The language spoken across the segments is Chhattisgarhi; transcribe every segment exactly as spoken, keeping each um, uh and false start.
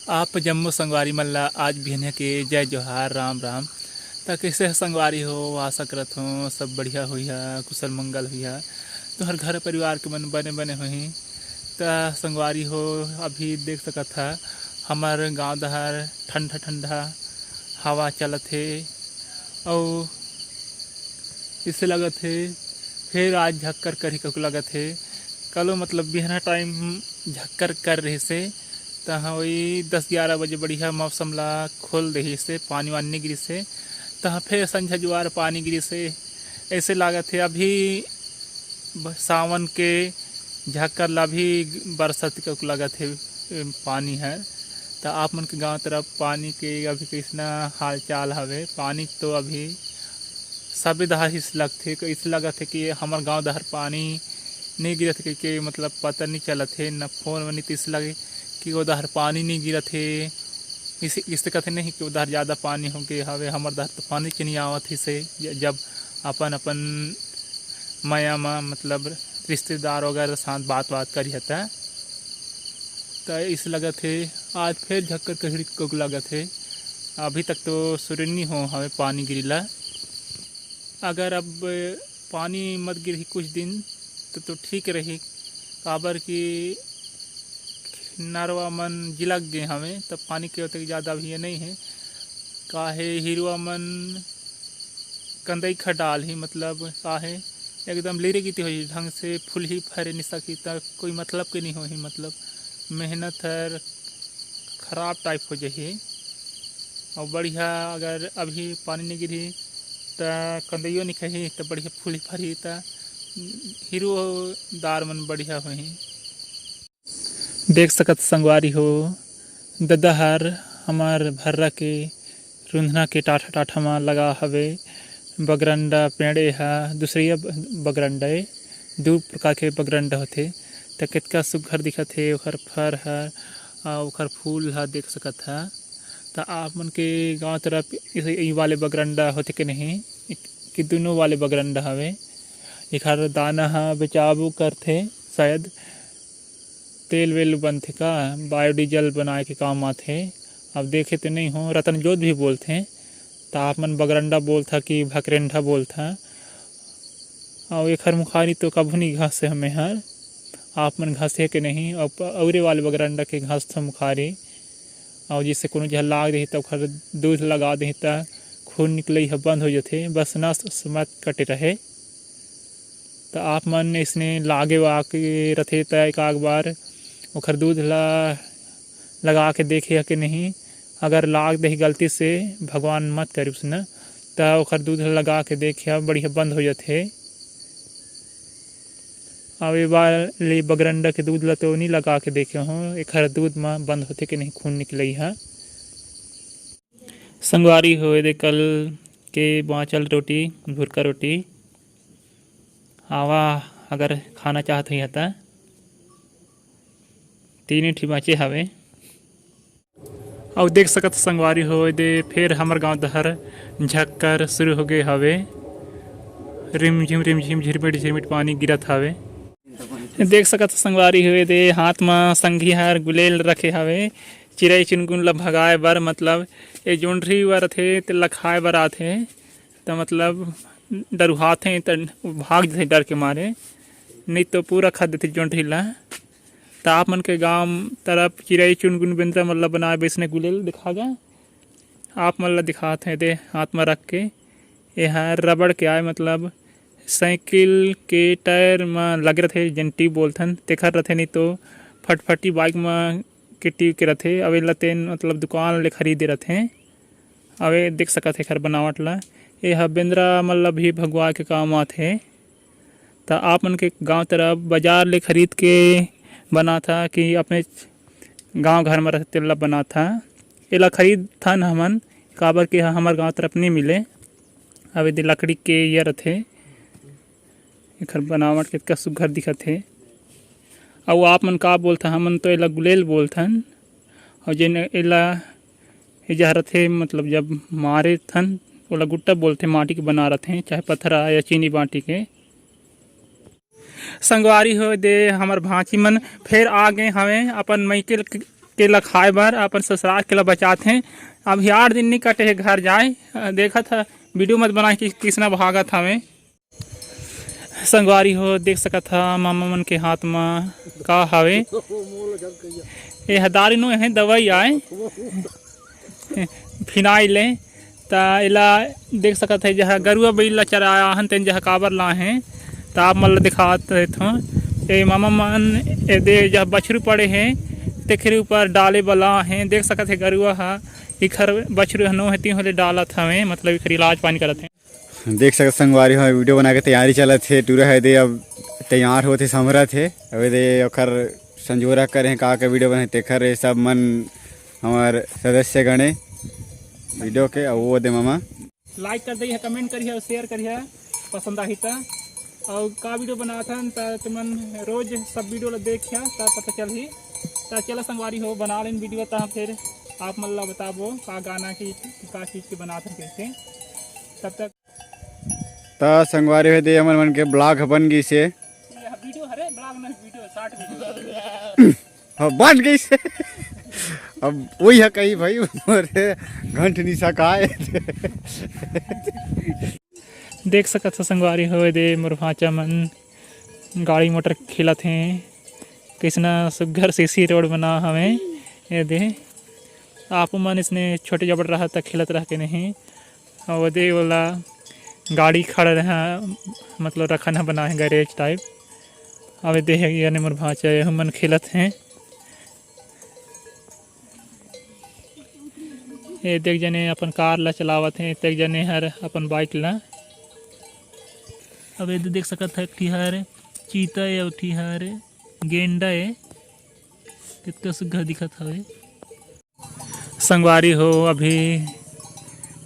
आप जम्मो संगवारी मन ला आज बिहनिया के जय जोहार, राम राम। त कइसे ह संगवारी हो? आशा करत हों सब बढ़िया होइहा, कुशल मंगल होइहा। तुंहर घर परिवार के मन बने बने होही। त संगवारी हो, अभी देख सकत हा हमर गांव डहर ठंडा ठंडा हवा चलत हे, अउ इसे लगत हे फेर आज झक्कर करही ककु लगत हे। कलो मतलब बिहना टाइम झक्कर कर रहिसे, तहाँ वही दस ग्यारह बजे बढ़िया मौसम ला खोल देहिसे, पानी वानी नइ गिरिसे, तहाँ फेर संझा जुआर पानी गिरिसे। ऐसे लागत हे अभी ब-, सावन के झक्कर ला भी बरसत के लगत हे, ए, पानी हर। त आप मन के गांव तरफ पानी के अभी कइसना हाल चाल हवे? पानी तो अभी सबे डहर हिस लगथे, कइसे लगत हे कि हमर गांव डहर पानी नइ गिरत कहिके, मतलब पता नइ चलत हे, न फोन में नइ तिस लगे कि ओ डहर पानी नइ गिरत हे। इस, इस कथे नहीं कि ओ डहर ज़्यादा पानी हो गए हवे, हमर डहर तो पानी के नइ आवत हिसे, ज-, जब अपन अपन मया म मतलब रिश्तेदार वगैरह साथ बात बात करिहा त, त इस लगत हे आज फेर झक्कर ककु लगत हे। अभी तक तो शुरू नइ हो हवे पानी गिरे ला। अगर अब पानी मत गिरही कुछ दिन त, तो ठीक रही, काबर कि नरवा मन जिलक गे हवे, त पानी के ओतेक ज़्यादा अभी ये नइ हे। काहे हिरवा मन कंदई खा डालही, मतलब काहे एकदम लिरे गिती होही, ढंग से फूलही फरे नइ सकही, त कोई मतलब के नइ होही, मतलब मेहनत हर खराब टाइप हो जाही। अउ बढ़िया अगर अभी पानी नइ गिरही त कंदइयो नइ खाही, त बढ़िया फूलही फरही, त हिरो दार मन बढ़िया होही। देख सकत संगवारी हो, ददा हर हमर भर्रा के रुंधना के टाठा टाठा म लगा हवे बगरंडा पेड़। ए हा दूसरिया ब-, बगरंडा ए, दू प्रकार के बगरंडा होथे। त कितका सुग्घर दिखत हे ओखर फर ह, अउ ओखर फूल ह देख सकत ह। त आप मन के गांव तरफ इसे, ई वाले बगरंडा होथे के नहीं, कि दुनों वाले बगरंडा हवे? एखर दाना ह बेचाबो करथे शायद, तेल वेल बनथे का, बायोडीजल बनाए के काम आथे। अब देखे तो नहीं हो, रतन जोत भी बोलथे, त आप मन बगरंडा बोलथा कि भकरेंडा बोलथा। अउ एखर मुखारी तो कभू नहीं घसे हमें हर, आप मन घसे के नहीं, अउ प-, अउरे वाले बगरंडा के घसथा मुखारी। अउ जैसे कोनो जहर लाग देही त ओखर दूध लगा देही त खून निकलई ह बंद हो जथे, बस नस मत कटे रहे। त आप मन इसने लागे वाके रथे त एक आग बार ओखर दूध ला लगा के देखे के नहीं। अगर लाग देही गलती से, भगवान मत करे उसने, त ओखर दूध ला लगा के देखे, बढ़िया बंद हो जथे। अब ए वाले बगरंडा के दूध ला तो नहीं लगा के देखे हों, एखर दूध म बंद होथे के नहीं खून निकलई ह। संगवारी हो, एदे कल के बांचल रोटी, भुरका रोटी, आवा अगर खाना चाहत होइहा त, तीन ठी बांचे हवे। अउ देख सकत संगवारी हो, एदे फेर हमर गांव डहर झक्कर शुरू हो गए हवे। रिमझिम रिमझिम झिरमिट झिरमिट पानी गिरत हवे। देख सकत संगवारी हो, एदे हाथ म संगी हर गुलेल रखे हवे, चिरई चुनगुन ल भगाए बर, मतलब ए जोंढरी बर रथे, तेला खाए बर आथे। त मतलब डरुहाथे, त भाग जथे डर के मारे, नहीं तो पूरा खा देथे जोंढरी ला। त आप मन के गांव तरफ चिरई चुनगुन बेंदरा मन ला बनाए बर इसने गुलेल दिखा गा। आप मन ला दिखात हे दे हाथ म रख के। एहा रबड़ के आय, मतलब साइकिल के टायर म लगे रथे, जेन ट्यूब बोलथन, तेखर रथे, नहीं तो फटफटी बाइक म के ट्यूब के रथे। अब एला तेन, मतलब दुकान ले खरीदे रथे। अब ए देख सकत हे एखर बनावट ला, एहा बेंदरा मन ला भी भगवा के काम आथे। त आप मन के गांव तरफ बाजार ले खरीद के बनाथा कि अपने गांव घर म रथे तेला बनाथा? एला खरीदथन हमन, काबर के एहा हमर गांव तरफ नइ मिले। अब एदे लकड़ी के ये रथे, एखर बनावट कतका सुग्घर दिखत हे। अउ आप मन का बोलथा? हमन तो एला गुलेल बोलथन। अउ जेन एला, ए जहाँ रथे, मतलब जब मारे थन, ओला गुट्टा बोलथे, माटी के बना रथे, चाहे पथरा या चीनी बाटी के। संगवारी हो दे, हमर भांची मन फेर आ गए हवे अपन मइके ल-, केला खाए बर, अपन ससुराल केला बचात हे। अभी आठ दिन नहीं कटे हे घर जाए। अ, देखत ह वीडियो मत बनाए कि किसना भागत हवे। संगवारी हो, देख सकत ह मामा मन के हाथ म का हवे। ये ह दारू नो हे, दवाई आए। फिनाइल ए। त एला देख सकत हे, जहाँ गरुआ बइला चराया हन, तेन जहाँ काबर लाहे, त आप मन ल दिखात रहथों। ए मामा मन, ए दे जहाँ बछरू पड़े हे, तेखरे ऊपर डाले बला हे। देख सकत हे, गरुआ ह, इखर बछरू ह नो हे, तिहों ले डालत हवे, मतलब इखर इलाज पानी करत हे। देख सकत संगवारी हो, वीडियो बना के तैयारी चलत हे, टूरा हे दे अब तैयार होत हे, संभरत हे। अब दे ओखर संजोरा करे हे, का के वीडियो बने, तेखर ए सब मन हमर सदस्य गणे वीडियो के, अउ वो दे मामा। लाइक कर दइहा, कमेंट करिहा, शेयर करिहा, पसंद आही त। अउ का वीडियो बनात हन त तुमन रोज सब वीडियो ल देखिहा त पता चलही। त चला संगवारी हो, बना लेन वीडियो त फिर आप मन ल बताबो का गाना की, की का चीज के बनात हन कइसे। तब तक त संगवारी हो दे हमर मन के ब्लॉग ह बन गइसे। ये वीडियो हरे, ब्लॉग नहीं, वीडियो, शॉर्ट वीडियो। हाँ, बन गइसे। अब वही है कही भाई, मोरे घंट निशा का है। देख सकत हो संगवारी हो दे मोर भांचा मन गाड़ी मोटर खेलत हे, कइसना सुग्घर सीसी रोड बना हवे। ये दे आप मन इसने छोटे जबड़ रहा त खेलत रह के नहीं। अउ ओदे ओला गाड़ी खड़ा रहा, मतलब रखन ह बना हे गैरेज टाइप। अउ एदे हे, यानी मोर भांचा, एहू मन खेलत हे। ए देख जने अपन कार ला चलावत हे, तेक जने हर अपन बाइक ला। अब एदे देख सकत ह, एक ठी हर चीता ए, एक ठी हर गेंडा ए। कितका सुग्घर दिखत हवे। संगवारी हो, अभी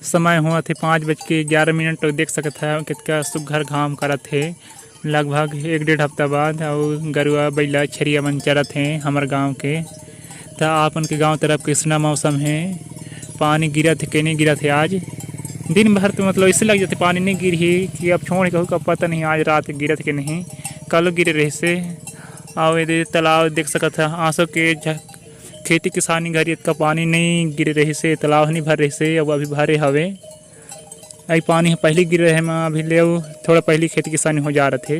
समय होवत हे पाँच बज के ग्यारह मिनट। तो देख सकत हव, कितका सुग्घर घाम करत हे। लगभग एक डेढ़ हफ्ता बाद अउ गरुआ, बइला, छेरिया मन चरत हे हमर गांव के। त आपन के गांव तरफ कइसना मौसम हे, पानी गिरत हे के नहीं गिरत हे? आज दिन भर तो मतलब ऐसे लग जाथे पानी नहीं गिरही कि अब छोड़ कहूँ का पता नहीं, आज रात गिरत हे के नहीं, कल गिरे रहिसे। अउ एदे तालाब देख सकत ह, आंसू के झ-, खेती किसानी घरी अतका पानी नइ गिरे रहिसे, तालाब ह नइ भर रहिसे, अब अभी भरे हवे। अई पानी ह पहिली गिरे रहे म अभी ले अउ थोड़ा पहिली खेती किसानी हो जा रथे।